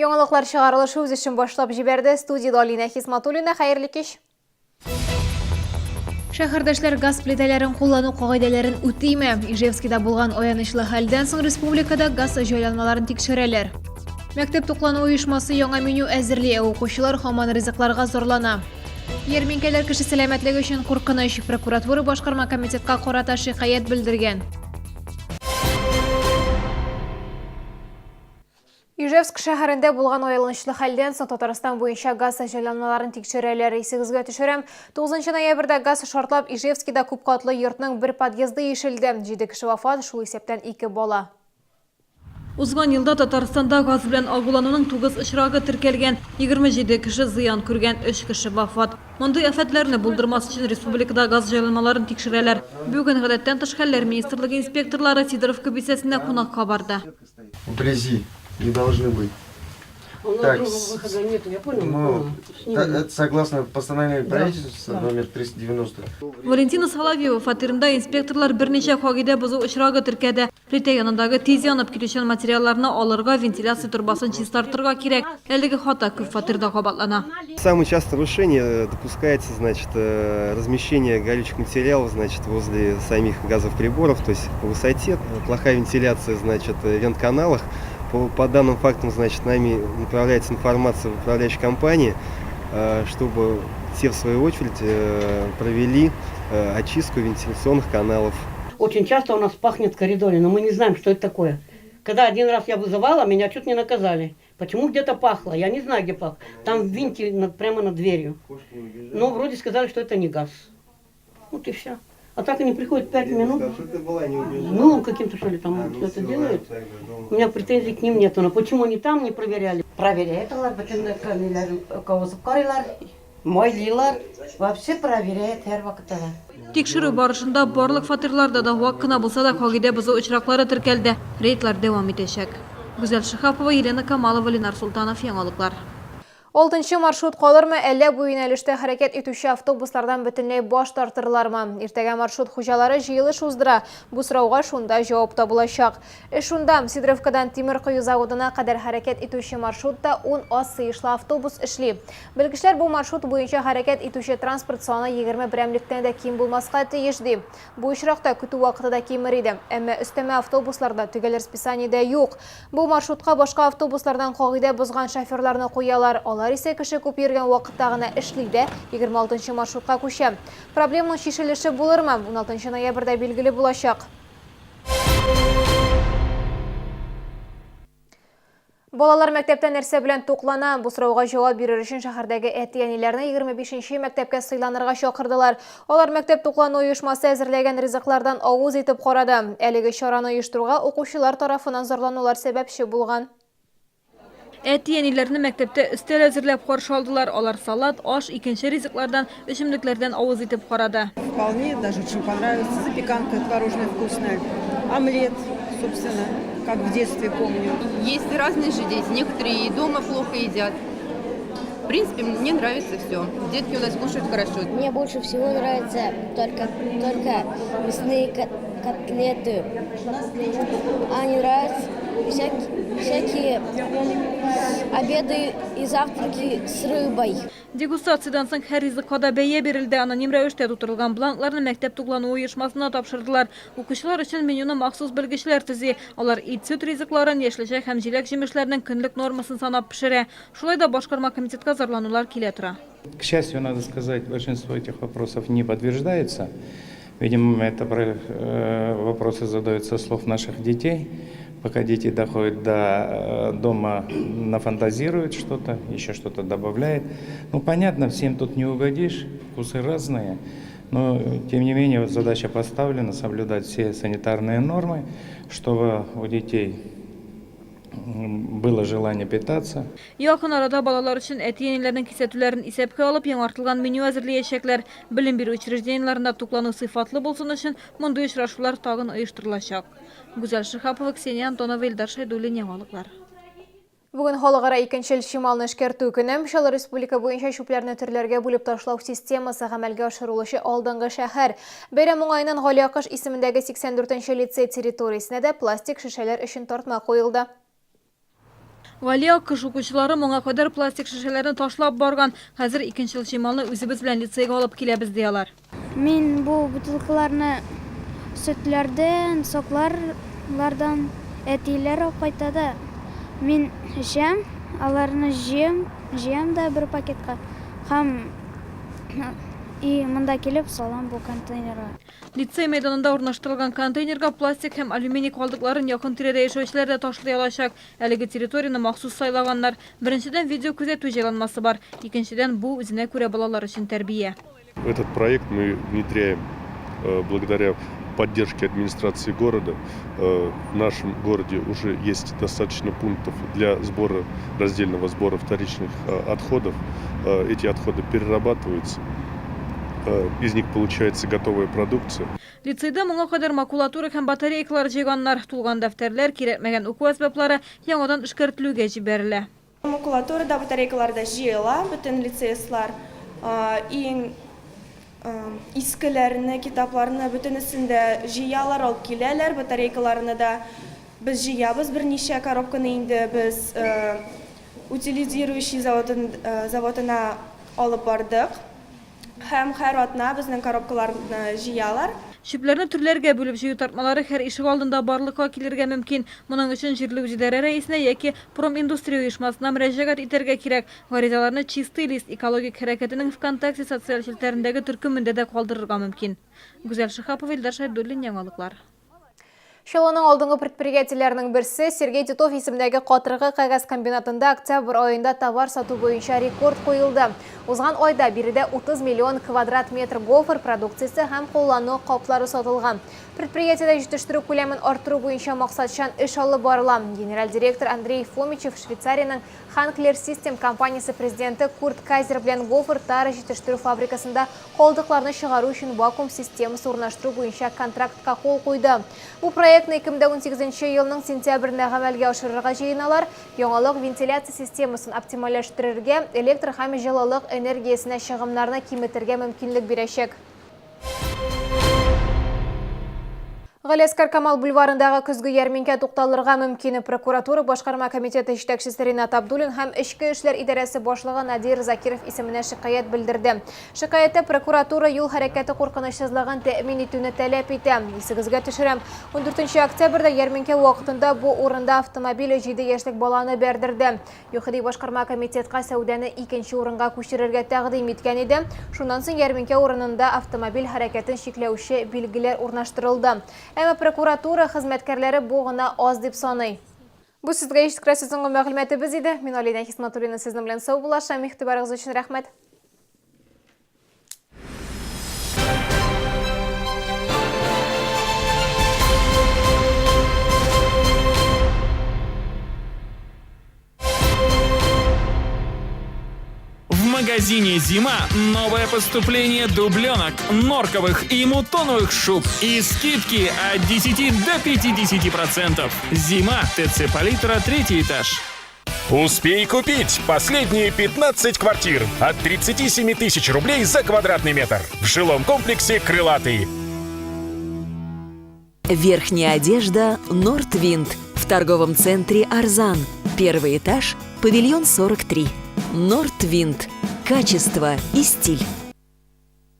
Яңалыклар чыгарылышы үз эшен башлап җибәрде. Студиядә Алинә Хисматуллина. Хәерле кич. Шәһәрдәшләр газ плитәләрен куллану кагыйдәләрен үтиме? Ижевскида булган аянычлы хәлдән соң республикада газ җайланмаларын тикшерәләр. Мәктәп туклану оешмасы яңа меню әзерли, ә укучылар һаман ризыкларга зарлана. Ярминкәләр кеше сәламәтлеге өчен куркыныч. Прокуратура башкарма комитетка карата шикаять белдергән. Ижевск шәһәрендә булган аелынычлы хәлдән соң Татарстан буенча газ җайланмаларын тикшерәләр. Исегезгә төшерәм, 9 ноябрьдә газ шартлап Ижевскида күпкатлы йортның бер подъезды ишелде. Җиде кеше вафат, шул исәптән ике бала. Узган елда Татарстанда газ белән агулануның тугыз очрагы теркәлгән, 27 кеше зыян күргән, өч кеше вафат. Мондый афәтләрне булдырмас өчен республикада газ җайланмаларын тикшерәләр. Бүген Гадәттән тыш хәлләр министрлыгы инспекторлары Сидоровка бистәсенә кунакка барды. Вблизи не должны быть. У нас Так, другого выхода нет, я понял. Ну, понял. это согласно постановлению правительства номер 390. Валентина Соловьева фатирында инспекторлар берничә кагыйдә бозу очрагы теркәде. Плитә янындагы тиз янып китүчән материалларны алырга, вентиляция торбасын чистартырга кирәк. Әлеге хата күп фатирда кабатлана. Самое частое нарушение допускается, значит, размещение горючих материалов, значит, возле самих газовых приборов, то есть по высоте, плохая вентиляция, значит, в вентканалах. По данным фактам, значит, нами направляется информация в управляющей компании, чтобы те, в свою очередь, провели очистку вентиляционных каналов. Очень часто у нас пахнет в коридоре, но мы не знаем, что это такое. Когда один раз я вызывала, меня чуть не наказали. Почему где-то пахло? Я не знаю, где пахло. Там вентиль прямо над дверью. Но вроде сказали, что это не газ. Вот и все. А так они приходят 5 минут. Ну, каким-то что ли там что-то делают. У меня претензий к ним нету. Но почему они там не проверяли? Проверяют алар бөтен ниләрен кабызып карыйлар, майлыйлар. Вообще проверяют һәрвакытта да. Тикшерү барышында барлык фатирларда да вак кына булса да кагыйдә бозу очраклары теркәлде. Рейдлар дәвам итәчәк. Гүзәл Шиһапова, Елена Камалова, Ленар Солтанов, Яңалыклар. Алтынчы маршрут калырмы, әллә бу юнәлештә хәрәкәт итүче автобуслардан бөтенләй баш тартырлармы? Иртәгә маршрут хуҗалары җыелыш уздыра. Бу сорауга шунда җавап табылачак. Эш шунда, Сидоровкадан тимер кою заводына кадәр хәрәкәт итүче маршрутта ун аз сыешлы автобус эшли. Белгечләр бу маршрут буенча хәрәкәт итүче транспорт саны 20 берәмлектән дә ким булмаска тиеш, ди. Бу очракта көтү вакыты да кимер иде. Әмма өстәмә автобуслар да төгәл расписаниедә юк. Бу маршрутка башка автобуслардан кагыйдә бозган шоферларны куялар. Алар исә кеше күп йөргән вакытта гына эшли дә, 26 нчы маршрутка күчә. Проблеманың чишелеше булырмы? 16 ноябрьдә билгеле булачак. Балалар мәктәптә нәрсә белән туклана? Бу сорауга җавап бирер өчен шәһәрдәге әти-әниләрне 25 нче мәктәпкә сыйланырга чакырдылар. Алар мәктәп туклану оешмасы әзерләгән ризыклардан авыз итеп карады. Әлеге чараны оештыруга укучылар тарафыннан зарланулар сәбәпче булган. Әти-әниләрне мәктәптә өстәл әзерләп каршы алдылар. Алар салат, аш, икенче ризыклардан, эчемлекләрдән авыз итеп карады. Вполне, даже очень понравилось. Запеканка творожная вкусная, омлет, собственно, как в детстве помню. Есть разные же дети, некоторые и дома плохо едят. В принципе, мне нравится все. Детки у нас кушают хорошо. Мне больше всего нравятся только мясные котлеты. А не нравятся всякие обеды и завтраки с рыбой. Дегустациядән соң һәр ризыкка да бәя бирелде. Аноним рәвештә тутырылган бланкларны мәктәп туклану оешмасына тапшырдылар. Укучылар өчен менюны махсус белгечләр төзи. Алар ит-сөт ризыкларын, яшелчә һәм җиләк-җимешләрнең көнлек нормасын санап пешерә. Шулай да башкарма комитетка зарланулар килә тора. К счастью, надо сказать, большинство этих вопросов не подтверждается. Видимо, это вопросы задаются со слов наших детей. Пока дети доходят до дома, нафантазируют что-то, еще что-то добавляют. Ну, понятно, всем тут не угодишь, вкусы разные. Но, тем не менее, вот задача поставлена соблюдать все санитарные нормы, чтобы у детей было желание питаться. Якын арада балалар өчен әти-әниләрнең кисәтүләрен исәпкә алып, яңартылган меню әзерлиячәкләр. Белем бирү учреждениеләрендә туклану сыйфатлы булсын өчен мондый очрашулар тагын оештырылачак. Гүзәл Шиһапова, Ксения Антонова, Илдар Шәйдуллин, Яңалыклар. Бүген халыкара икенчел чималны эшкәртү көне. Чаллы республика буенча чүпләрне төрләргә бүлеп ташлау системасы гамәлгә ашырылучы алдынгы шәһәр. Бәйрәм уңаеннан Гали Акыш исемендәге 84 нче лицей территориясенә дә пластик шешәләр өчен тартма куелды. Гали Аккош укучылары моңа кадәр пластик шешәләрне ташлап барган. Хәзер икенчел чималны үзебез белән лицейга алып киләбез, ди алар. Мин бу бутылкаларны сөтләрдән, соклар-лардан әтиләр алып кайта да, мин эчәм, аларны җыям, җыям да бер пакетка һәм и монда килеп салам бу контейнерга. Лицей мәйданында урнаштырылган контейнерга пластик һәм алюминий калдыкларын якын-тирәдә яшәүчеләр дә ташлый алачак. Әлеге территорияне махсус сайлаганнар. Беренчедән, видеокүзәтү җайланмасы бар. Икенчедән, бу, үзенә күрә балалар өчен тәрбия. Этот проект мы внедряем благодаря поддержке администрации города. В нашем городе уже есть достаточно пунктов для сбора, раздельного сбора вторичных отходов. Эти отходы перерабатываются, из них получается готовая продукция. Лицейда моңа кадәр макулатура һәм батарейкалар җыйганнар. Тулган дәфтәрләр, кирәкмәгән уку әсбаплары яңадан эшкәртелүгә җибәрелә. Макулатура да, батарейкалар да җыела, бөтен лицеистлар иң искеләрне, китапларны бөтенесен дә җыялар, алып киләләр, батарейкаларны да без җыябыз, берничә коробканы инде без утилизирующий заводына алып бардык. Һәм һәр атна безнең коробкаларны җыялар. Чүпләрне төрләргә бүлеп җыю тартмалары һәр ишегалдында барлыкка килергә мөмкин. Моның өчен җирле үзидарә рәисенә яки Проминдустрия оешмасына мөрәҗәгать итәргә кирәк. Гаризаларны Чистый лист экологик хәрәкәтенең ВКонтакте социаль челтәрендәге төркемендә дә калдырырга мөмкин. Гүзәл Шиһапова, Илдар Шәйдуллин, Яңалыклар. Чаллының алдынгы предприятиеләренең берсе Сергей Титов исемендәге катыргы кәгазь комбинатында октябрь аенда товар сату буенча рекорд куелды. Узган айда биредә 30 миллион квадрат метр гофр продукциясе һәм куллану каплары сатылган. Предприятиедә җитештерү күләмен арттыру буенча максатчан эш алып барыла. Генераль директор Андрей Фомичев Швейцариянең Ханклер Систем компаниясе президенты Курт Кайзер белән гофр тара җитештерү фабрикасында калдыкларны чыгару өчен вакуум системасы урнаштыру буенча контрактка кул куйды. Бу проектны 2018 нче елның сентябрендә гамәлгә ашырырга җыеналар. Яңалык вентиляция системасын оптимальләштерергә, электр һәм җылылык энергиясенә чыгымнарны киметергә мөмкинлек бирәчәк. Галиәскар Камал бульварындагы көзге ярминкә тукталырга мөмкин. Прокуратура башкарма комитеты җитәкчесе Ринат Абдуллин һәм Эчке эшләр идарәсе башлыгы Надир Закиров исеменә шикаять белдерде. Шикаятьтә прокуратура юл хәрәкәте куркынычсызлыгын тәэмин итүне таләп итә. Исегезгә төшерәм, 14 октябрьдә ярминкә вакытында бу урында автомобиль 7 яшьлек баланы бәрдерде. ЮХИДИ башкарма комитетка сәүдәне икенче урынга күчерергә тәкъдим иткән иде. Шуннан соң ярминкә урынында автомобиль хәрәкәтен чикләүче билгеләр урнаштырылды. Әмма прокуратура хезмәткәрләре бу гына аз дип саный. Бу сезгә ишеттерәсе соңгы мәгълүматыбыз иде. Мин Алинә Хисматуллина сезнең белән саубуллашам. Игътибарыгыз өчен рәхмәт. В магазине «Зима» новое поступление дубленок, норковых и мутоновых шуб и скидки от 10 до 50%. «Зима», ТЦ «Палитра», третий этаж. Успей купить последние 15 квартир от 37 тысяч рублей за квадратный метр в жилом комплексе «Крылатый». Верхняя одежда «Нортвинд» в торговом центре «Арзан». Первый этаж, павильон 43. «Нортвинд». Качество и стиль.